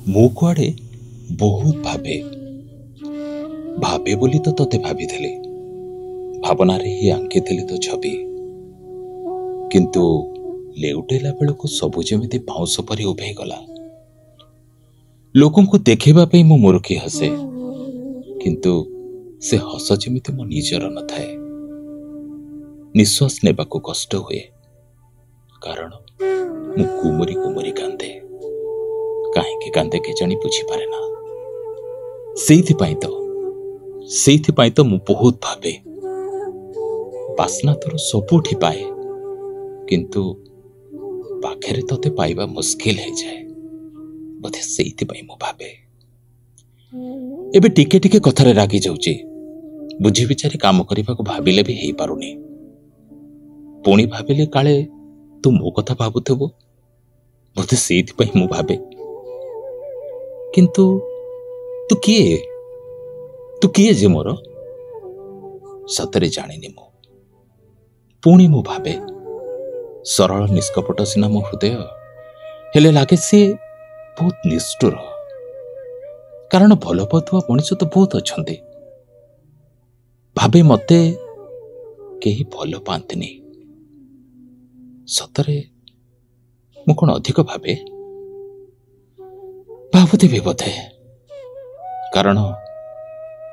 ମୁଁ କୁଆଡ଼େ ବହୁତ ଭାବେ। ଭାବେ ବୋଲି ତ ତତେ ଭାବିଥିଲି, ଭାବନାରେ ହିଁ ଆଙ୍କିଥିଲି ତୋ ଛବି। କିନ୍ତୁ ଲେଉଟେଇଲା ବେଳକୁ ସବୁ ଯେମିତି ବାଉଁଶ ପରି ଉଭେଇଗଲା। ଲୋକଙ୍କୁ ଦେଖେଇବା ପାଇଁ ମୁଁ ମୁରୁକି ହସେ, କିନ୍ତୁ ସେ ହସ ଯେମିତି ମୋ ନିଜର ନଥାଏ। ନିଶ୍ୱାସ ନେବାକୁ କଷ୍ଟ ହୁଏ, କାରଣ ମୁଁ ଗୁମୁରି ଗୁମୁରି କାନ୍ଦେ। କାହିଁକି କାନ୍ଦେ କେଜାଣି ବୁଝିପାରେ ନା। ସେଇଥିପାଇଁ ତ ମୁଁ ବହୁତ ଭାବେ। ବାସ୍ନା ତୋର ସବୁଠି ପାଏ, କିନ୍ତୁ ପାଖରେ ତତେ ପାଇବା ମୁସ୍କିଲ ହେଇଯାଏ। ବୋଧେ ସେଇଥିପାଇଁ ମୁଁ ଭାବେ। ଏବେ ଟିକେ ଟିକେ କଥାରେ ରାଗି ଯାଉଛି। ବୁଝି ବିଚାରି କାମ କରିବାକୁ ଭାବିଲେ ବି ହେଇପାରୁନି। ପୁଣି ଭାବିଲେ କାଳେ ତୁ ମୋ କଥା ଭାବୁଥିବୁ, ବୋଧେ ସେଇଥିପାଇଁ ମୁଁ ଭାବେ। କିନ୍ତୁ ତୁ କିଏ? ତୁ କିଏ ଯେ ମୋର? ସତରେ ଜାଣିନି ମୁଁ। ପୁଣି ମୁଁ ଭାବେ, ସରଳ ନିଷ୍କପଟ ସିନା ମୋ ହୃଦୟ, ହେଲେ ଲାଗେ ସିଏ ବହୁତ ନିଷ୍ଠୁର। କାରଣ ଭଲ ପାଉଥିବା ମଣିଷ ତ ବହୁତ ଅଛନ୍ତି। ଭାବେ ମତେ କେହି ଭଲ ପାଆନ୍ତିନି। ସତରେ ମୁଁ କଣ ଅଧିକ ଭାବେ? ଭାବୁଥିବି ବୋଧେ, କାରଣ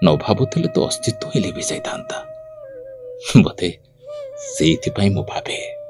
ନ ଭାବୁଥିଲେ ତ ଅସ୍ତିତ୍ୱ ହିଁ ଲିଭି ଯାଇଥାନ୍ତା। ବୋଧେ ସେଇଥିପାଇଁ ମୁଁ ଭାବେ।